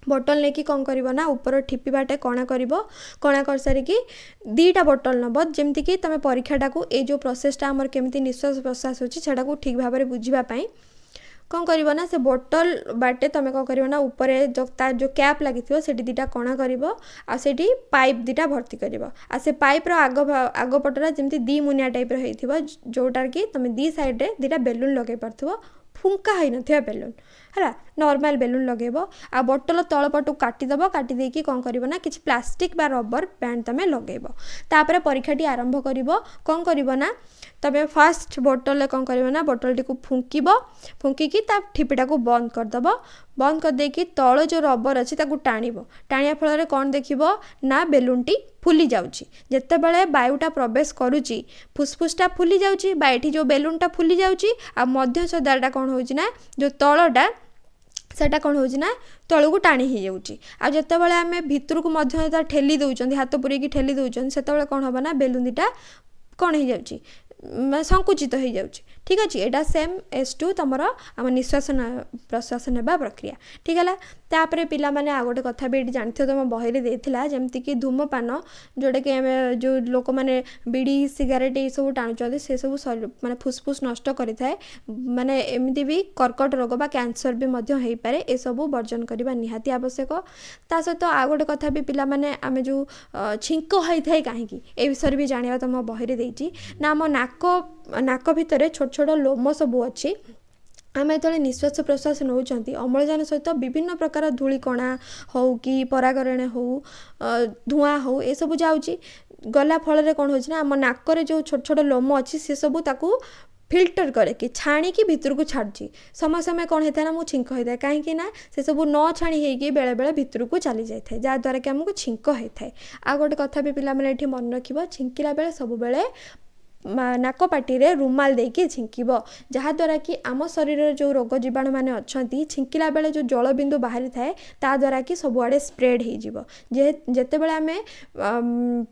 ବୋଟଲ ନେଇକି କ'ଣ କରିବ ନା ଉପର ଠିପି ବାଟେ କଣା କରିବ। କଣା କରିସାରିକି 2ଟା ବୋଟଲ ନେବ, ଯେମିତିକି ତୁମେ ପରୀକ୍ଷାଟାକୁ, ଏଇ ଯେଉଁ ପ୍ରୋସେସଟା ଆମର କେମିତି ନିଶ୍ୱାସ ପ୍ରଶ୍ୱାସ ହେଉଛି ସେଟାକୁ ଠିକ୍ ଭାବରେ ବୁଝିବା ପାଇଁ କ'ଣ କରିବ ନା ସେ ବୋଟଲ ବାଟେ ତୁମେ କ'ଣ କରିବ ନା ଉପରେ ଯେଉଁ ତାର ଯେଉଁ କ୍ୟାପ୍ ଲାଗିଥିବ ସେଠି 2ଟା କଣା କରିବ, ଆଉ ସେଇଠି ପାଇପ୍ 2ଟା ଭର୍ତ୍ତି କରିବ। ଆଉ ସେ ପାଇପ୍ର ଆଗ ପଟଟା ଯେମିତି 2 ମୁନିଆ ଟାଇପ୍ର ହେଇଥିବ, ଯେଉଁଟାକି କି ତୁମେ 2 ସାଇଡ଼୍ରେ 2ଟା ବେଲୁନ୍ ଲଗାଇ ପାରୁଥିବ, ଫୁଙ୍କା ହେଇନଥିବା ବେଲୁନ୍ ହେଲା, ନର୍ମାଲ ବେଲୁନ୍ ଲଗାଇବ। ଆଉ ବୋଟଲ ତଳ ପଟକୁ କାଟିଦେବ। କାଟି ଦେଇକି କ'ଣ କରିବ ନା କିଛି ପ୍ଲାଷ୍ଟିକ୍ ବା ରବର ବ୍ୟାଣ୍ଡ ତୁମେ ଲଗାଇବ। ତାପରେ ପରୀକ୍ଷାଟି ଆରମ୍ଭ କରିବ। କ'ଣ କରିବ ନା ତୁମେ ଫାଷ୍ଟ ବୋଟଲରେ କ'ଣ କରିବ ନା ବୋଟଲଟିକୁ ଫୁଙ୍କିବ, ଫୁଙ୍କିକି ତା ଠିପିଟାକୁ ବନ୍ଦ କରିଦେବ। ବନ୍ଦ କରିଦେଇକି ତଳ ଯେଉଁ ରବର ଅଛି ତାକୁ ଟାଣିବ। ଟାଣିବା ଫଳରେ କ'ଣ ଦେଖିବ ନା ବେଲୁନ୍ଟି ଫୁଲି ଯାଉଛି। ଯେତେବେଳେ ବାୟୁଟା ପ୍ରବେଶ କରୁଛି, ଫୁସଫୁସଟା ଫୁଲି ଯାଉଛି ବା ଏଠି ଯେଉଁ ବେଲୁନ୍ଟା ଫୁଲି ଯାଉଛି, ଆଉ ମଧ୍ୟଛଦାଟା କ'ଣ ହେଉଛି ନା ଯେଉଁ ତଳଟା ସେଟା କ'ଣ ହେଉଛି ନା ତଳକୁ ଟାଣି ହେଇଯାଉଛି। ଆଉ ଯେତେବେଳେ ଆମେ ଭିତରକୁ ମଧ୍ୟ ଠେଲି ଦେଉଛନ୍ତି, ହାତ ପୁରେଇକି ଠେଲି ଦେଉଛନ୍ତି, ସେତେବେଳେ କ'ଣ ହେବ ନା ବେଲୁନ୍ 2ଟା କ'ଣ ହେଇଯାଉଛି, ସଂକୁଚିତ ହେଇଯାଉଛି। ଠିକ୍ ଅଛି? ଏଇଟା ସେମ୍ ଏସ୍ ଟୁ ତୁମର ଆମ ନିଶ୍ୱାସ ପ୍ରଶ୍ୱାସ ନେବା ପ୍ରକ୍ରିୟା। ଠିକ୍ ହେଲା? ତାପରେ ପିଲାମାନେ ଆଉ ଗୋଟେ କଥା ବି ଏଇଠି ଜାଣିଥିବ, ତୁମ ବହିରେ ଦେଇଥିଲା, ଯେମିତିକି ଧୂମପାନ, ଯେଉଁଟାକି ଆମେ ଯେଉଁ ଲୋକମାନେ ବିଡ଼ି ସିଗାରେଟ୍ ଏଇସବୁ ଟାଣୁଛନ୍ତି, ସେସବୁ ମାନେ ଫୁସଫୁସ ନଷ୍ଟ କରିଥାଏ, ମାନେ ଏମିତି ବି କର୍କଟ ରୋଗ ବା କ୍ୟାନ୍ସର ବି ମଧ୍ୟ ହେଇପାରେ। ଏସବୁ ବର୍ଜନ କରିବା ନିହାତି ଆବଶ୍ୟକ। ତା ସହିତ ଆଉ ଗୋଟେ କଥା ବି ପିଲାମାନେ, ଆମେ ଯେଉଁ ଛିଙ୍କ ହେଇଥାଏ କାହିଁକି, ଏ ବିଷୟରେ ବି ଜାଣିବା ତୁମ ବହିରେ ଦେଇଛି ନା ଆମ ନାକ ଭିତରେ ଛୋଟ ଛୋଟ ଲୋମ ସବୁ ଅଛି। ଆମେ ଯେତେବେଳେ ନିଶ୍ୱାସ ପ୍ରଶ୍ୱାସ ନେଉଛନ୍ତି, ଅମ୍ଳଜାନ ସହିତ ବିଭିନ୍ନ ପ୍ରକାର ଧୂଳିକଣା ହଉ କି ପରାଗରେଣ ହଉ, ଧୂଆଁ ହଉ, ଏସବୁ ଯାଉଛି। ଗଲା ଫଳରେ କ'ଣ ହେଉଛି ନା ଆମ ନାକରେ ଯେଉଁ ଛୋଟ ଛୋଟ ଲୋମ ଅଛି, ସେସବୁ ତାକୁ ଫିଲ୍ଟର କରିକି ଛାଣିକି ଭିତରକୁ ଛାଡ଼ୁଛି। ସମୟ ସମୟ କ'ଣ ହେଇଥାଏ ନା ମୁଁ ଛିଙ୍କ ହେଇଥାଏ। କାହିଁକି ନା ସେସବୁ ନ ଛାଣି ହେଇକି ବେଳେବେଳେ ଭିତରକୁ ଚାଲି ଯାଇଥାଏ, ଯାହାଦ୍ୱାରା କି ଆମକୁ ଛିଙ୍କ ହେଇଥାଏ। ଆଉ ଗୋଟେ କଥା ବି ପିଲାମାନେ ଏଠି ମନେ ରଖିବ, ଛିଙ୍କିଲା ବେଳେ ସବୁବେଳେ ନାକ ପାଟିରେ ରୁମାଲ ଦେଇକି ଛିଙ୍କିବ, ଯାହାଦ୍ୱାରା କି ଆମ ଶରୀରରେ ଯେଉଁ ରୋଗ ଜୀବାଣୁମାନେ ଅଛନ୍ତି, ଛିଙ୍କିଲା ବେଳେ ଯେଉଁ ଜଳବିନ୍ଦୁ ବାହାରିଥାଏ ତା ଦ୍ୱାରା କି ସବୁଆଡ଼େ ସ୍ପ୍ରେଡ଼ ହେଇଯିବ। ଯେ ଯେତେବେଳେ ଆମେ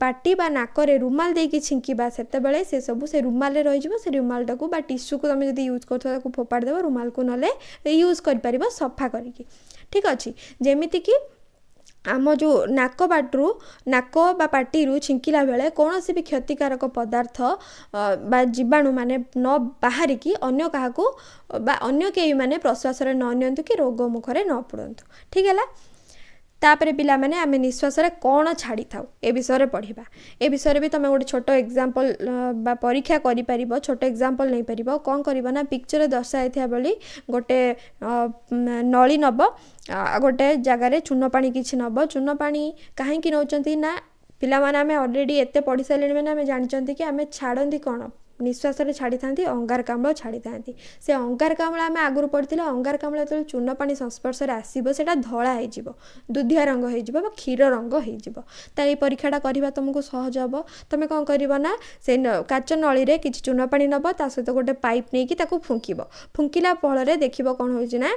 ପାଟି ବା ନାକରେ ରୁମାଲ ଦେଇକି ଛିଙ୍କିବା, ସେତେବେଳେ ସେସବୁ ସେ ରୁମାଲରେ ରହିଯିବ। ସେ ରୁମାଲଟାକୁ ବା ଟିସୁକୁ ତୁମେ ଯଦି ୟୁଜ୍ କରୁଥିବ ତାକୁ ଫୋପାଡ଼ି ଦେବ, ରୁମାଲକୁ ନହେଲେ ୟୁଜ୍ କରିପାରିବ ସଫା କରିକି। ଠିକ୍ ଅଛି? ଯେମିତିକି ଆମ ଯେଉଁ ନାକ ବାଟରୁ, ନାକ ବା ପାଟିରୁ ଛିଙ୍କିଲା ବେଳେ କୌଣସି ବି କ୍ଷତିକାରକ ପଦାର୍ଥ ବା ଜୀବାଣୁ ମାନେ ନ ବାହାରିକି ଅନ୍ୟ କାହାକୁ ବା ଅନ୍ୟ କେହି ମାନେ ପ୍ରଶ୍ୱାସରେ ନ ନିଅନ୍ତୁ କି ରୋଗ ମୁଖରେ ନ ପଡ଼ନ୍ତୁ। ଠିକ୍ ହେଲା? ତାପରେ ପିଲାମାନେ, ଆମେ ନିଶ୍ୱାସରେ କ'ଣ ଛାଡ଼ିଥାଉ ଏ ବିଷୟରେ ପଢ଼ିବା। ଏ ବିଷୟରେ ବି ତୁମେ ଗୋଟେ ଛୋଟ ଏକ୍ଜାମ୍ପଲ୍ ବା ପରୀକ୍ଷା କରିପାରିବ, ଛୋଟ ଏକ୍ଜାମ୍ପଲ୍ ନେଇପାରିବ। କ'ଣ କରିବ ନା ପିକ୍ଚରରେ ଦର୍ଶାଯାଇଥିବା ଭଳି ଗୋଟେ ନଳୀ ନେବ, ଗୋଟେ ଜାଗାରେ ଚୂନ ପାଣି କିଛି ନେବ। ଚୂନ ପାଣି କାହିଁକି ନେଉଛନ୍ତି ନା ପିଲାମାନେ, ଆମେ ଅଲରେଡ଼ି ଏତେ ପଢ଼ି ସାରିଲେଣି, ମାନେ ଆମେ ଜାଣିଛନ୍ତି କି ଆମେ ଛାଡ଼ନ୍ତି କ'ଣ? ନିଶ୍ୱାସରେ ଛାଡ଼ିଥାନ୍ତି ଅଙ୍ଗାରକାମ୍ଳ ଛାଡ଼ିଥାନ୍ତି। ସେ ଅଙ୍ଗାରକାମ୍ଳ ଆମେ ଆଗରୁ ପଢ଼ିଥିଲେ, ଅଙ୍ଗାରକାମ୍ଳ ଯେତେବେଳେ ଚୂନ ପାଣି ସଂସ୍ପର୍ଶରେ ଆସିବ ସେଇଟା ଧଳା ହେଇଯିବ, ଦୁଧିଆ ରଙ୍ଗ ହେଇଯିବ ବା କ୍ଷୀର ରଙ୍ଗ ହେଇଯିବ। ତ ଏଇ ପରୀକ୍ଷାଟା କରିବା ତୁମକୁ ସହଜ ହେବ। ତୁମେ କ'ଣ କରିବ ନା ସେ କାଚ ନଳୀରେ କିଛି ଚୂନ ପାଣି ନେବ, ତା ସହିତ ଗୋଟେ ପାଇପ୍ ନେଇକି ତାକୁ ଫୁଙ୍କିବ। ଫୁଙ୍କିଲା ଫଳରେ ଦେଖିବ କ'ଣ ହେଉଛି ନା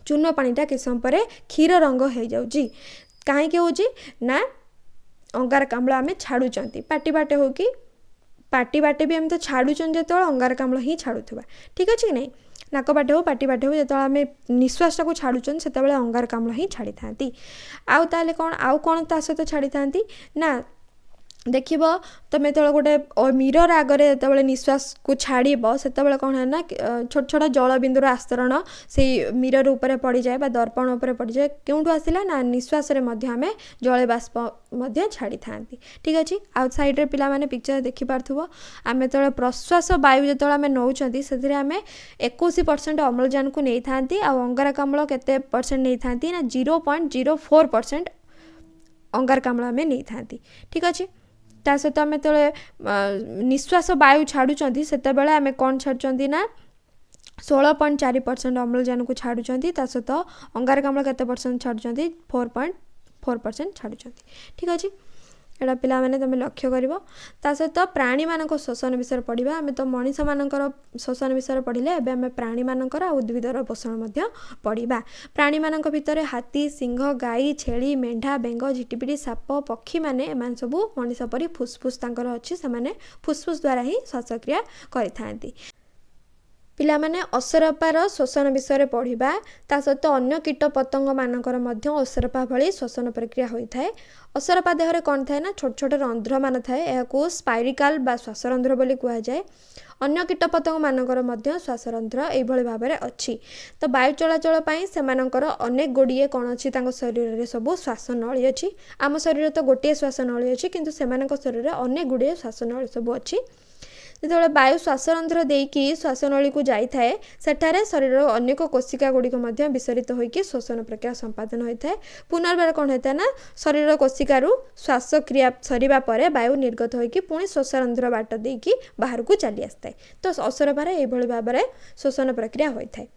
ଚୂନ ପାଣିଟା କିଛି ସମୟ ପରେ କ୍ଷୀର ରଙ୍ଗ ହେଇଯାଉଛି। କାହିଁକି ହେଉଛି ନା ଅଙ୍ଗାରକାମ୍ଳ ଆମେ ଛାଡ଼ୁଛନ୍ତି ପାଟି ବାଟେ ହଉ କି ପାଟି ବାଟେ ବି ଆମେ ତ ଛାଡ଼ୁଛନ୍ତି, ଯେତେବେଳେ ଅଙ୍ଗାରକାମ୍ଳ ହିଁ ଛାଡ଼ୁଥିବା। ଠିକ୍ ଅଛି କି ନାହିଁ? ନାକ ବାଟେ ହଉ, ପାଟି ବାଟେ ହଉ, ଯେତେବେଳେ ଆମେ ନିଶ୍ୱାସଟାକୁ ଛାଡ଼ୁଛନ୍ତି ସେତେବେଳେ ଅଙ୍ଗାରକାମ୍ଳ ହିଁ ଛାଡ଼ିଥାନ୍ତି। ଆଉ ତାହେଲେ କ'ଣ, ଆଉ କ'ଣ ତା ସହିତ ଛାଡ଼ିଥାନ୍ତି ନା ଦେଖିବ, ତୁମେ ଯେତେବେଳେ ଗୋଟେ ମିରର ଆଗରେ ଯେତେବେଳେ ନିଶ୍ୱାସକୁ ଛାଡ଼ିବ, ସେତେବେଳେ କ'ଣ ହୁଏ ନା ଛୋଟ ଛୋଟ ଜଳବିନ୍ଦୁର ଆସ୍ତରଣ ସେଇ ମିରର ଉପରେ ପଡ଼ିଯାଏ ବା ଦର୍ପଣ ଉପରେ ପଡ଼ିଯାଏ। କେଉଁଠୁ ଆସିଲା ନା ନିଶ୍ୱାସରେ ମଧ୍ୟ ଆମେ ଜଳ ବାଷ୍ପ ମଧ୍ୟ ଛାଡ଼ିଥାନ୍ତି। ଠିକ୍ ଅଛି? ଆଉ ସାଇଡ଼୍ରେ ପିଲାମାନେ ପିକ୍ଚର ଦେଖିପାରୁଥିବ, ଆମେ ଯେତେବେଳେ ପ୍ରଶ୍ୱାସ ବାୟୁ ଯେତେବେଳେ ଆମେ ନେଉଛନ୍ତି, ସେଥିରେ ଆମେ 21% ଅମ୍ଳଜାନକୁ ନେଇଥାନ୍ତି। ଆଉ ଅଙ୍ଗାରକାମ୍ଳ କେତେ ପରସେଣ୍ଟ ନେଇଥାନ୍ତି ନା 0.04% ଅଙ୍ଗାରକାମ୍ଳ ଆମେ ନେଇଥାନ୍ତି। ଠିକ୍ ଅଛି? ତା ସହିତ ଆମେ ଯେତେବେଳେ ନିଶ୍ୱାସ ବାୟୁ ଛାଡ଼ୁଛନ୍ତି, ସେତେବେଳେ ଆମେ କ'ଣ ଛାଡ଼ୁଛନ୍ତି ନା 16.4% ଅମ୍ଳଜାନକୁ ଛାଡ଼ୁଛନ୍ତି। ତା ସହିତ ଅଙ୍ଗାରକାମ୍ଳ କେତେ ପରସେଣ୍ଟ ଛାଡ଼ୁଛନ୍ତି? 4.4% ଛାଡ଼ୁଛନ୍ତି। ଠିକ୍ ଅଛି? ଏଇଟା ପିଲାମାନେ ତୁମେ ଲକ୍ଷ୍ୟ କରିବ। ତା ସହିତ ପ୍ରାଣୀମାନଙ୍କ ଶ୍ଵସନ ବିଷୟରେ ପଢ଼ିବା। ଆମେ ତ ମଣିଷମାନଙ୍କର ଶ୍ଵସନ ବିଷୟରେ ପଢ଼ିଲେ, ଏବେ ଆମେ ପ୍ରାଣୀମାନଙ୍କର ଆଉ ଉଦ୍ଭିଦର ପୋଷଣ ମଧ୍ୟ ପଢ଼ିବା। ପ୍ରାଣୀମାନଙ୍କ ଭିତରେ ହାତୀ, ସିଂହ, ଗାଈ, ଛେଳି, ମେଣ୍ଢା, ବେଙ୍ଗ, ଝିଟିପିଟି, ସାପ, ପକ୍ଷୀମାନେ, ଏମାନେ ସବୁ ମଣିଷ ପରି ଫୁସଫୁସ୍ ତାଙ୍କର ଅଛି। ସେମାନେ ଫୁସଫୁସ୍ ଦ୍ୱାରା ହିଁ ଶ୍ୱାସକ୍ରିୟା କରିଥାନ୍ତି। ପିଲାମାନେ, ଅସରପାର ଶ୍ଵସନ ବିଷୟରେ ପଢ଼ିବା। ତା ସହିତ ଅନ୍ୟ କୀଟ ପତଙ୍ଗମାନଙ୍କର ମଧ୍ୟ ଅସରପା ଭଳି ଶ୍ଵସନ ପ୍ରକ୍ରିୟା ହୋଇଥାଏ। ଅସରପା ଦେହରେ କ'ଣ ଥାଏ ନା ଛୋଟ ଛୋଟ ରନ୍ଧ୍ରମାନ ଥାଏ। ଏହାକୁ ସ୍ପାଇରିକାଲ ବା ଶ୍ୱାସରନ୍ଧ୍ର ବୋଲି କୁହାଯାଏ। ଅନ୍ୟ କୀଟ ପତଙ୍ଗମାନଙ୍କର ମଧ୍ୟ ଶ୍ୱାସରନ୍ଧ୍ର ଏଇଭଳି ଭାବରେ ଅଛି। ତ ବାୟୁ ଚଳାଚଳ ପାଇଁ ସେମାନଙ୍କର ଅନେକ ଗୁଡ଼ିଏ କ'ଣ ଅଛି, ତାଙ୍କ ଶରୀରରେ ସବୁ ଶ୍ୱାସନଳୀ ଅଛି। ଆମ ଶରୀରରେ ତ ଗୋଟିଏ ଶ୍ୱାସନଳୀ ଅଛି, କିନ୍ତୁ ସେମାନଙ୍କ ଶରୀରରେ ଅନେକ ଗୁଡ଼ିଏ ଶ୍ୱାସନଳୀ ସବୁ ଅଛି। ଯେତେବେଳେ ବାୟୁ ଶ୍ୱାସରନ୍ଧ୍ର ଦେଇକି ଶ୍ୱାସନଳୀକୁ ଯାଇଥାଏ, ସେଠାରେ ଶରୀରର ଅନେକ କୋଶିକା ଗୁଡ଼ିକ ମଧ୍ୟ ବିସରିତ ହୋଇକି ଶ୍ୱସନ ପ୍ରକ୍ରିୟା ସମ୍ପାଦନ ହୋଇଥାଏ। ପୁନର୍ବାର କ'ଣ ହୋଇଥାଏ ନା ଶରୀରର କୋଶିକାରୁ ଶ୍ୱାସକ୍ରିୟା ସରିବା ପରେ ବାୟୁ ନିର୍ଗତ ହୋଇକି ପୁଣି ଶ୍ୱାସରନ୍ଧ୍ର ବାଟ ଦେଇକି ବାହାରକୁ ଚାଲି ଆସିଥାଏ। ତ ଅସରପାରେ ଏଇଭଳି ଭାବରେ ଶ୍ୱସନ ପ୍ରକ୍ରିୟା ହୋଇଥାଏ।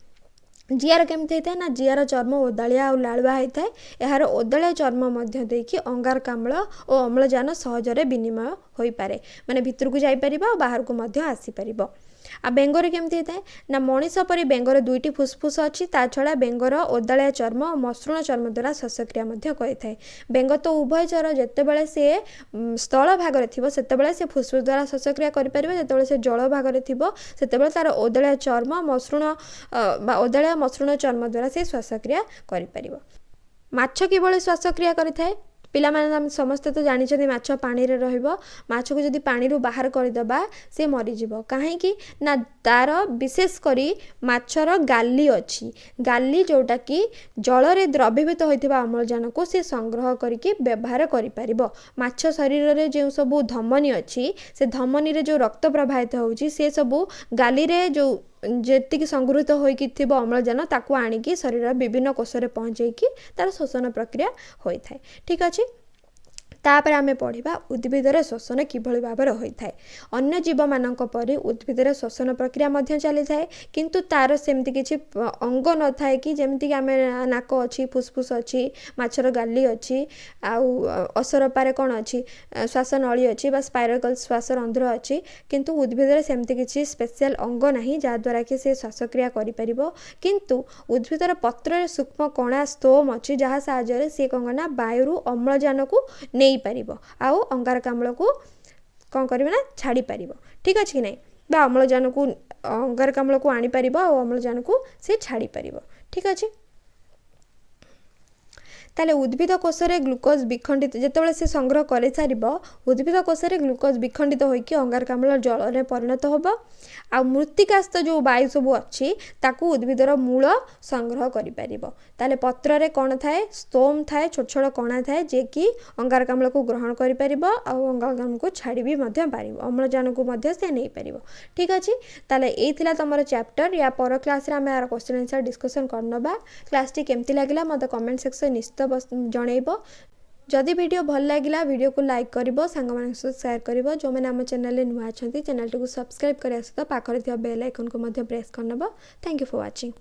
ଜିଆର କେମିତି ହେଇଥାଏ ନା ଜିଆର ଚର୍ମ ଓଦାଳିଆ ଆଉ ଲାଳୁଆ ହେଇଥାଏ। ଏହାର ଓଦାଳିଆ ଚର୍ମ ମଧ୍ୟ ଦେଇକି ଅଙ୍ଗାରକାମ୍ଳ ଓ ଅମ୍ଳଜାନ ସହଜରେ ବିନିମୟ ହୋଇପାରେ, ମାନେ ଭିତରକୁ ଯାଇପାରିବ ଆଉ ବାହାରକୁ ମଧ୍ୟ ଆସିପାରିବ। ଆଉ ବେଙ୍ଗରେ କେମିତି ହେଇଥାଏ ନା ମଣିଷ ପରି ବେଙ୍ଗର ଦୁଇଟି ଫୁସଫୁସ ଅଛି। ତା ଛଡ଼ା ବେଙ୍ଗର ଓଦାଳିଆ ଚର୍ମ ଓ ମସୃଣ ଚର୍ମ ଦ୍ୱାରା ଶ୍ୱାସକ୍ରିୟା ମଧ୍ୟ କରିଥାଏ। ବେଙ୍ଗ ତ ଉଭୟଚର। ଯେତେବେଳେ ସେ ସ୍ଥଳ ଭାଗରେ ଥିବ ସେତେବେଳେ ସେ ଫୁସଫୁସ ଦ୍ୱାରା ଶ୍ୱାସକ୍ରିୟା କରିପାରିବ। ଯେତେବେଳେ ସେ ଜଳ ଭାଗରେ ଥିବ ସେତେବେଳେ ତାର ଓଦାଳିଆ ଚର୍ମ ମସୃଣ ବା ଓଦାଳିଆ ମସୃଣ ଚର୍ମ ଦ୍ୱାରା ସେ ଶ୍ୱାସକ୍ରିୟା କରିପାରିବ। ମାଛ କିଭଳି ଶ୍ୱାସକ୍ରିୟା କରିଥାଏ? ପିଲାମାନେ, ଆମେ ସମସ୍ତେ ତ ଜାଣିଛନ୍ତି ମାଛ ପାଣିରେ ରହିବ। ମାଛକୁ ଯଦି ପାଣିରୁ ବାହାର କରିଦେବା ସେ ମରିଯିବ। କାହିଁକି ନା ତାର ବିଶେଷ କରି ମାଛର ଗାଲି ଅଛି, ଗାଲି ଯେଉଁଟାକି ଜଳରେ ଦ୍ରବୀଭୂତ ହୋଇଥିବା ଅମ୍ଳଜାନକୁ ସେ ସଂଗ୍ରହ କରିକି ବ୍ୟବହାର କରିପାରିବ। ମାଛ ଶରୀରରେ ଯେଉଁ ସବୁ ଧମନୀ ଅଛି, ସେ ଧମନୀରେ ଯେଉଁ ରକ୍ତ ପ୍ରବାହିତ ହେଉଛି, ସେ ସବୁ ଗାଲିରେ ଯେଉଁ ଯେତିକି ସଂଗୃହୀତ ହୋଇକି ଥିବ ଅମ୍ଳଜାନ, ତାକୁ ଆଣିକି ଶରୀରର ବିଭିନ୍ନ କୋଷରେ ପହଞ୍ଚେଇକି ତାର ଶୋଷଣ ପ୍ରକ୍ରିୟା ହୋଇଥାଏ। ଠିକ୍ ଅଛି? ତାପରେ ଆମେ ପଢ଼ିବା ଉଦ୍ଭିଦରେ ଶ୍ୱସନ କିଭଳି ଭାବରେ ହୋଇଥାଏ। ଅନ୍ୟ ଜୀବମାନଙ୍କ ପରି ଉଦ୍ଭିଦରେ ଶ୍ୱସନ ପ୍ରକ୍ରିୟା ମଧ୍ୟ ଚାଲିଥାଏ, କିନ୍ତୁ ତାର ସେମିତି କିଛି ଅଙ୍ଗ ନଥାଏ କି ଯେମିତିକି ଆମେ ନାକ ଅଛି, ଫୁସଫୁସ ଅଛି, ମାଛର ଗାଲି ଅଛି, ଆଉ ଅସରପାରେ କ'ଣ ଅଛି, ଶ୍ୱାସନଳୀ ଅଛି ବା ସ୍ପାଇରକଲ୍ ଶ୍ୱାସରନ୍ଧ୍ର ଅଛି। କିନ୍ତୁ ଉଦ୍ଭିଦରେ ସେମିତି କିଛି ସ୍ପେଶିଆଲ ଅଙ୍ଗ ନାହିଁ ଯାହାଦ୍ୱାରା କି ସେ ଶ୍ୱାସକ୍ରିୟା କରିପାରିବ। କିନ୍ତୁ ଉଦ୍ଭିଦର ପତ୍ରରେ ସୂକ୍ଷ୍ମ କଣା ସ୍ତୋମ ଅଛି, ଯାହା ସାହାଯ୍ୟରେ ସିଏ କ'ଣ ନା ବାୟୁରୁ ଅମ୍ଳଜାନକୁ ନେଇପାରିବ ଆଉ ଅଙ୍ଗାରକାମ୍ଳକୁ କ'ଣ କରିବ ନା ଛାଡ଼ିପାରିବ। ଠିକ୍ ଅଛି କି ନାହିଁ? ବା ଅମ୍ଳଜାନକୁ ଅଙ୍ଗାରକାମ୍ଳକୁ ଆଣିପାରିବ ଆଉ ଅମ୍ଳଜାନକୁ ସେ ଛାଡ଼ିପାରିବ। ଠିକ୍ ଅଛି? ତାହେଲେ ଉଦ୍ଭିଦ କୋଷରେ ଗ୍ଲୁକୋଜ୍ ବିଖଣ୍ଡିତ, ଯେତେବେଳେ ସେ ସଂଗ୍ରହ କରିସାରିବ, ଉଦ୍ଭିଦ କୋଷରେ ଗ୍ଲୁକୋଜ୍ ବିଖଣ୍ଡିତ ହୋଇକି ଅଙ୍ଗାରକାମ୍ଳ ଜଳରେ ପରିଣତ ହେବ, ଆଉ ମୃତ୍ତିକାସ୍ଥ ଯେଉଁ ବାୟୁ ସବୁ ଅଛି ତାକୁ ଉଦ୍ଭିଦର ମୂଳ ସଂଗ୍ରହ କରିପାରିବ। ତାହେଲେ ପତ୍ରରେ କ'ଣ ଥାଏ? ସ୍ତୋମ ଥାଏ, ଛୋଟ ଛୋଟ କଣା ଥାଏ, ଯିଏକି ଅଙ୍ଗାରକାମ୍ଳକୁ ଗ୍ରହଣ କରିପାରିବ ଆଉ ଅଙ୍ଗାରକାମ୍ଳକୁ ଛାଡ଼ି ବି ମଧ୍ୟ ପାରିବ, ଅମ୍ଳଜାନକୁ ମଧ୍ୟ ସେ ନେଇପାରିବ। ଠିକ୍ ଅଛି? ତାହେଲେ ଏଇ ଥିଲା ତୁମର ଚାପ୍ଟର। ୟା ପର କ୍ଲାସ୍ରେ ଆମେ ଆର କ୍ୱେଶ୍ଚନ୍ ଆନ୍ସର୍ ଡିସ୍କସନ୍ କରିନେବା। କ୍ଲାସ୍ଟି କେମିତି ଲାଗିଲା ମୋତେ କମେଣ୍ଟ ସେକ୍ସନ୍ ନିଶ୍ଚିତ ଜଣେଇବ। ଯଦି ଭିଡ଼ିଓ ଭଲ ଲାଗିଲା, ଭିଡ଼ିଓକୁ ଲାଇକ୍ କରିବ, ସାଙ୍ଗମାନଙ୍କ ସହିତ ସେୟାର କରିବ। ଯେଉଁମାନେ ଆମ ଚ୍ୟାନେଲରେ ନୂଆ ଅଛନ୍ତି, ଚ୍ୟାନେଲଟିକୁ ସବସ୍କ୍ରାଇବ୍ କରିବା ସହିତ ପାଖରେ ଥିବା ବେଲ୍ ଆଇକନ୍କୁ ମଧ୍ୟ press କରିନେବ। Thank you for watching.